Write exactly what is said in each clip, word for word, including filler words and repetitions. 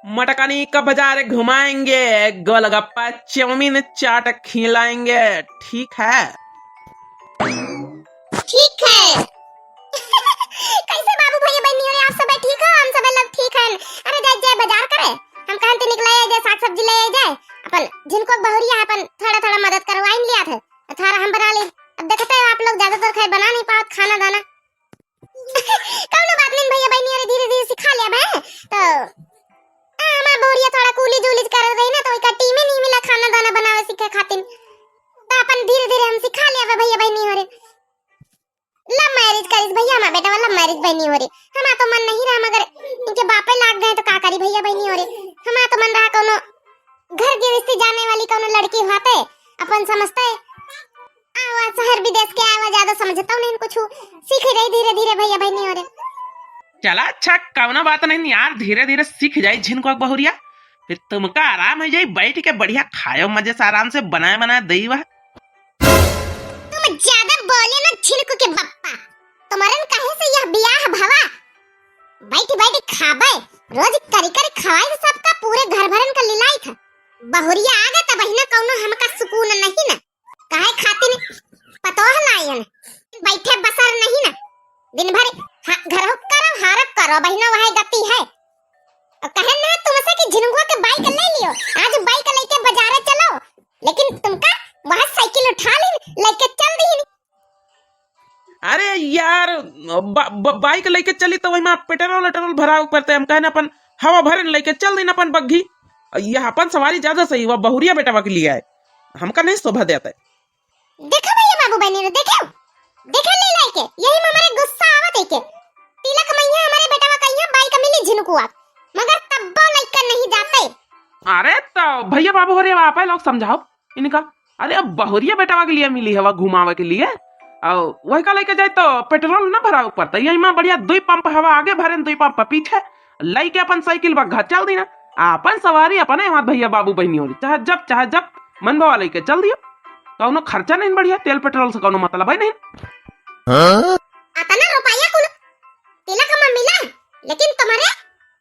मटकानी का बाजार घुमाएंगे, गोलगप्पा, चाउमीन, चाट खिलाएंगे, ठीक है? ठीक है। कैसे बाबू भैया बहनी हो रे, आप सब ठीक हो? हम सब लोग ठीक हैं। अरे जाए जाए बाजार करे, हम कहन तो निकला है, जाए साग सब्जी ले आए जाए, अपन जिनको बहुरिया है अपन थोड़ा थोड़ा मदद करवाइन लिया थे, थोड़ा हम बना ले। अब देखते हैं आप लोग ज्यादातर खैर बना नहीं पावत खाना दाना। कौनो बात नहीं भैया बहनी, अरे धीरे धीरे सिखा लिया बे। तो आ, हमार बहुरिया थोड़ा कूली जूली करत रही ना, तो ओकर टीमे नहीं मिला खाना दाना बनावे सीखे खातिर। तो अपन धीरे धीरे हम सिखा लिया बे भैया बहनी हो रे। लव मैरिज करिस भैया, हमार बेटा वाला मैरिज बहनी हो रे। हमार तो मन नहीं रहा, मगर इनके बापे लाग गए तो का करी भैया बहनी हो रे। हमार तो मन रहा कौनो घर गृहस्थी जाने वाली कौनो लड़की होते, अपन समझते। आवा शहर विदेश के आवा, ज्यादा समझता नहीं कुछ, सीख रही धीरे धीरे भैया बहनी हो रे। चला अच्छा, कौनो बात नहीं यार, धीरे धीरे सीख जाई झिनको बहुरिया, फिर तुमका आराम हो जाई, बैठ के बढ़िया खायो मजे से आराम से बनाए बनाए दई वह। तुम ज्यादा बोले ना झिनको के बप्पा, तुम्हारन कहे से यह बियाह भवा? बैठ बैठ खाबे, रोज करी करी खवाई सबका, पूरे घर भरन का लिलाई था। बहुरिया आ गए तब बहिना कौनो हमका सुकून नहीं ना, काहे खातिर पतोह लायन बैठे बसर नहीं ना, दिन भर हा-, घर हो करो हारक करो बहिना, वह गति है। और कहे ना तुमसे कि झिनगुआ के बाइक ले लियो, आज बाइक लेके बाजारे चलो, लेकिन तुमका वह साइकिल उठा ली, लेके चल दी। अरे यार, ब-, ब-, बाइक लेके चली तो वही में पेट्रोल वेट्रोल भरावे पड़ते। हम कहने अपन हवा भरन लेके चल दिन अपन बग्घी। यह अपन सवारी ज्यादा सही हुआ, बहुरिया बेटवा के लिए आए, हमका नहीं शोभा देता है। देखो भैया बाबू बहनी रे, देखो, देखो ले लेके, यही में हमारे गुस्सा आवत है के तिलक मैया हमारे बेटवा कहिया बाइक मिली झिनकुआ, मगर तब्बो लइका नहीं जाते। अरे तो भैया बाबू हो रे, आप लोग समझाओ इनका। अरे अब बहुरिया बेटवा के लिए मिली हवा घुमावे के लिए, और वही का लेके जाए तो पेट्रोल ना भरावे पड़ता। यही में बढ़िया दुई पंप हवा आगे भरे, दुई पंप पीछे, लेके अपन साइकिल बग्घा चल दीना। अपन सवारी अपने हाथ भैया बाबू बहनी हो रे, चाहे जब चाहे जब मन भवा लेके चल दियो। कौनो खर्चा नहीं बढ़िया, तेल पेट्रोल से कौनो मतलब है नहीं। हाँ? अतना रुपया कुल तिलक में मिला, लेकिन तुम्हारे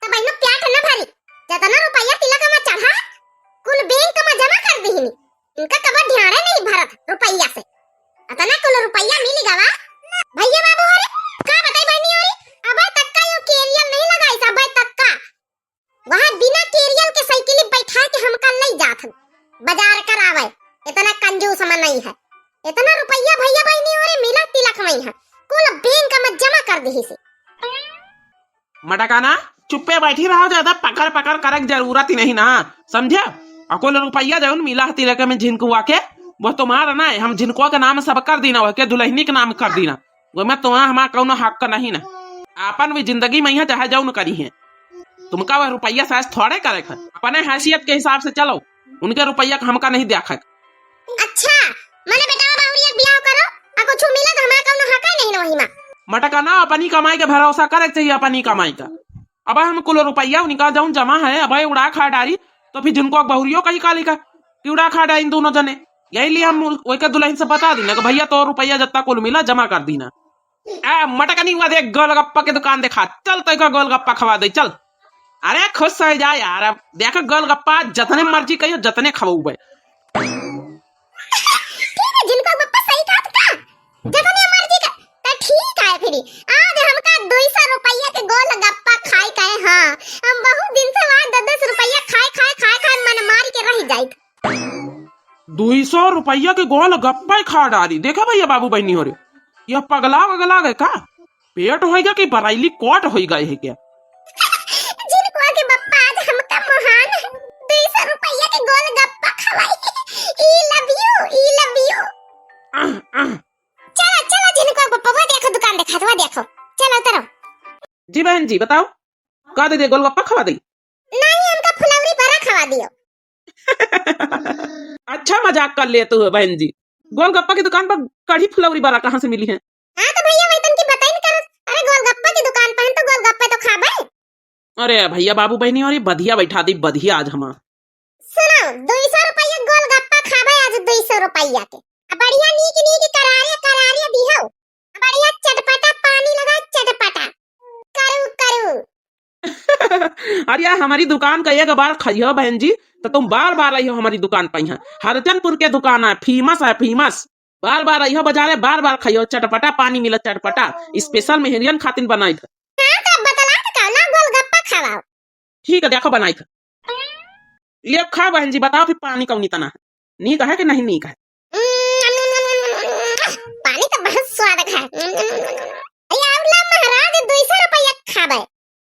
तब इन्हें प्याट न भरी। जतना रुपया तिलक में चढ़ा, कुल बैंक में जमा कर दीनी। इनका कबो ध्यान नहीं भरत रुपया से। अतना कुल रुपया मिल गवा। भैया बाबू हो रे, का बताई बहनी हो रे, अबे तक का यो केरियल नहीं लगाई, अबे तक का। वहाँ बिना केरियल के साइकिल बैठा के हमका ले जात हन बाजार करावे। इतना कंजूस मन नहीं है। इतना रुपया भैया बहनी हो रे मिला तिलक में है, कुल बैंक में जमा कर दी से। मटकाना, चुप्पे बैठी रहो, ज्यादा पकड़ पकड़ करे के जरूरत ही नहीं ना, समझे? अकुल रुपया जौन मिला है तिलक में झिनकुआ के, वो तुम्हारा ना है, हम झिनकुआ के नाम सब कर दीना, वह के दुल्हनी के नाम कर दीना, वो में तुम्हारा हमारा कौनो हक नहीं ना। आपन भी जिंदगी में यहाँ चाहे जौन करी है, तुमका वह रुपया सास थोड़े करे खन, अपने हैसियत के हिसाब से चलो, उनके रुपया का हमका नहीं द्या खन। अच्छा, मने बेटवा बाहुरी एक बियाह करो, आ कुछ मिला तो हमारा कौनो हक है नहीं ना वही में। मटकाना, अपनी कमाई के भरोसा करे के चाहिए, अपनी कमाई का। अब हम कुल रुपया उनका जौन जमा है, अब उड़ा खा डारी, तो फिर झिनकुआ बहुरियो कही काली का कि उड़ा खा डारी दोनों जने। यही लिए हम ओके दुल्हन से बता दीना कि भैया तो रुपया जत्ता कुल मिला जमा कर दीना। आ, मटकनी हुआ देख, गोलगप्पा के दुकान देखा, चल तय का गोलगप्पा खवा दे, चल। अरे खुश हो जा यार, अब देख गोलगप्पा जतने मर्जी कहियो, जतने खवाऊ बे। ठीक है, झिनकुआ बप्पा सही कहा था, जतने मर्जी का, तो ठीक है फिर। आज हमका दो सौ रुपया के गोलगप्पा खाए का है, हाँ, हम बहुत दिन से वहाँ दस दस रुपया खाए, खाए, खाए, खाए मन मार के रह जाइत। दुई सौ रुपया के गोलगप्पा खा डारी। देखे भैया बाबू बहनी हो रे, यह पगला वगला गए का? पेट होइगा कि बराइली कोट होइगा है क्या? झिनकुआ के बप्पा आज हमका मोहान दुई सौ रुपया के गोलगप्पा खवाई। I love you, I love you। आह, आह। चलो, चलो झिनकुआ के बप्पा, वो देखो दुकान देखा, वो देखो। चलो उतरो। जी बहन जी, बताओ, का दे दे, गोलगप्पा खवा दे? नहीं, हमका फुलौरी बरा खवा दियो। अच्छा मजाक कर ले तू बहन जी, गोलगप्पा की दुकान पर कढ़ी फुलौरी बरा कहाँ से मिली है? हाँ तो भैया वही तनकी बताई न करत, अरे गोलगप्पा की दुकान पर हम तो गोलगप्पे तो खाबे। अरे भैया बाबू बहनी, अरे बधिया बैठा दी बधिया आज हमार। सुनो, दो सौ रुपया गोलगप्पा खाबे आज, दो सौ रुपया के। आ बढ़िया नीक नीक करारे करारे दिहो। आ बढ़िया चटपटा पानी लगा चटपटा। करू करू। अरे यार, हमारी दुकान का एक बार खाइयो बहन जी, तो तुम बार बार आइयो हमारी दुकान पे। यहाँ हरचंदपुर के दुकान है, famous है, famous। बार बार आइयो बाजारे, बार बार खाइयो, चटपटा पानी मिला, चटपटा, special मेहरियन खातिन बनाई था। हाँ, तो बतला तो का ना, गोलगप्पा खवाओ। ठीक है, देखो बनाई था। ले खाओ बहन जी, बताओ फिर पानी कौनी तना है, नीक है कि नहीं नीक है? पानी तो बहुत स्वाद है। अरे, और ला महाराज, दुई सौ रुपया खाबे।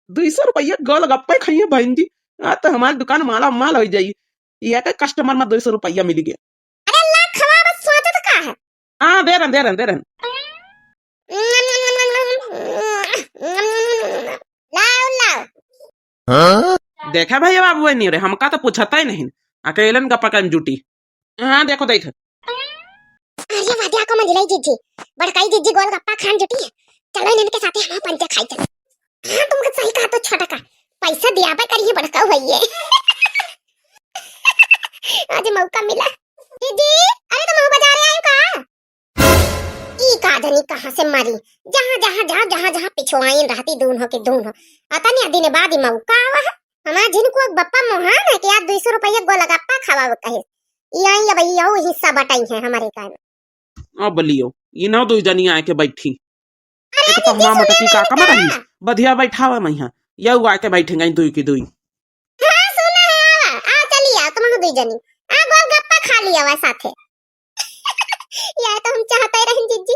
दुई सौ रुपया गोलगप्पे खाइए बहन जी, आज तो हमारी दुकान माला माल हो जाई। ये तो customer में दुई सौ रुपया मिल गया। अरे ला खवा, बस सोचत का है? हाँ, दे रहन, दे रहन, दे रहन। लाओ, लाओ। देखा भैया बाबू, नहीं रे, हमका तो पूछता ही नहीं, अकेलन का पकन जुटी। हाँ, देखो, देख। अरे वाह, देखो मंझिलाई जिज्जी, बड़काई जिज्जी गोलगप्पा खान जुटी है। चलो इनके साथे हम पंचे खाई चलो। हाँ, तुमके सही कहा तो छोटका, पैसा दियाबे करिए बड़का भैया। आज मौका मिला। जिज्जी, अरे तुम बाजारे आयो का? ई का जनी कहाँ से मारी, जहाँ, जहाँ, जहाँ, जहाँ, जहाँ पिछुआइन रहती दून हो के दून हो। अतने दिन बाद ई मौका आवा है। हमार झिनकुआ के बप्पा मोहान है कि आज दुई सौ रुपया गोलगप्पा खवावे कहे। ई आई अब ई औ हिस्सा बटाई है हमारे का में। अब लियो, ई ना दुई जनी आए के बैठी। अरे एक तो दीदी, हुआ सुना मोटकी है का कमर का? रही, बधिया बैठावा मैहा, यह आके बैठेंगे दुई की दुई। हाँ, सुना है, आवा, आ, चली आ, तुम दुई जनी, आ, गोलगप्पा खा लिया वा साथे। यह तो हम चाहते रहे जिज्जी।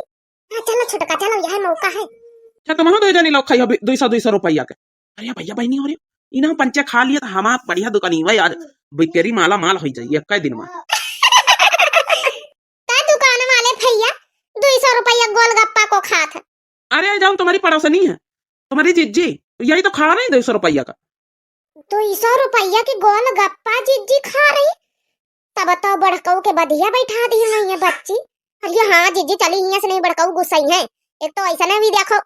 हाँ, चलो छोटका, चलो, यह मौका है। अच्छा, तुम दुई जनी लोग खाइयो दुई सौ, दुई सौ रुपया के। अरे भैया, बहनी हो रही, इन्हें पंचे खा लिए तो हमार बढ़िया दुकानी हुआ यार, बिकेरी माला माल हो जाइए एक दिन में। का दुकान वाले भैया, दुई सौ रुपया गोलगप्पा को खात है। अरे, जाओ, तुम्हारी पड़ोसनी है, तुम्हारी जिज्जी, यही तो खा रही दुई सौ रुपया का। दुई सौ रुपया की गोलगप्पा जिज्जी खा रही, तब तो बड़कऊ के बधिया बैठा दी है ये बच्ची। अरे हाँ जिज्जी, चली हियाँ से, नहीं बड़कऊ गुस्सई है। एक तो ऐसा ना भी देखो,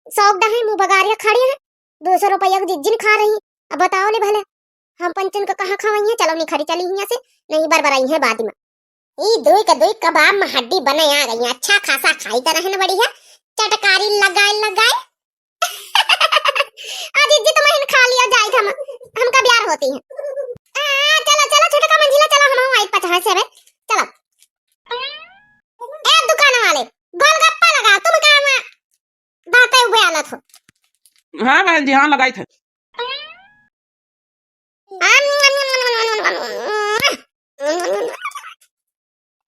शौक डहे मुँह बगारिया खड़ी है, दुई सौ रुपया की जिज्जी न खा रही। अब बताओ ले भले, हम पंचन का कहाँ खवाई है? चलो निखरी चली हियाँ से, नहीं बरबराई है बाद में। ई दुई के दुई कबाब में हड्डी बने आ गई, अच्छा खासा खाई त रहे न बढ़िया, चटकारी लगाए लगाए। आ जिज्जी तुम हिन खा लियो जाइत हम, हमका ब्यार होती है। आ, चलो, चलो, छोटका मंझिला, चलो, हम आई पचास से बे, चलो। ए दुकान वाले, गोलगप्पा लगा, तुम का में बातें उबे आलत हो। हाँ बहन जी, हाँ लगाई थे।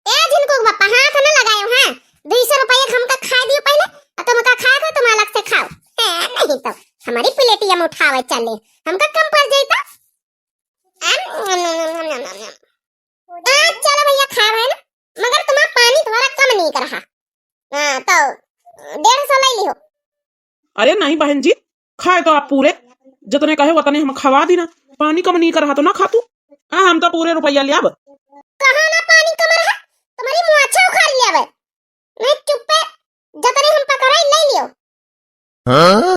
ए झिनकू बप्पा, हाथ न लगायो, हाँ? दुई सौ रुपया के हमका खाए दियो पहले, और तुमका खाए को तुम अलग से खाओ। हैं, नहीं तो हमारी प्लेटिया में उठावे चले, हमका कम पड़ जाई तो। आ, चलो भैया, खाओ है ना, मगर तुम्हारा पानी थोड़ा कम नहीं कर रहा। हाँ, तो डेढ़ सौ ले लिहो। अरे नहीं बहन जी, खाए तो आप पूरे, जितने कहे उतने हम खवा दी ना। पानी कम नहीं कर रहा तो ना खा तू। हाँ, हम तो पूरे रुपया ले आब। कहाँ ना पानी कम रहा, तुम्हारी मुआछा उखाड़ ले आवे। नहीं चुप्पे, जितने हम पकड़ाई ले लियो। हाँ?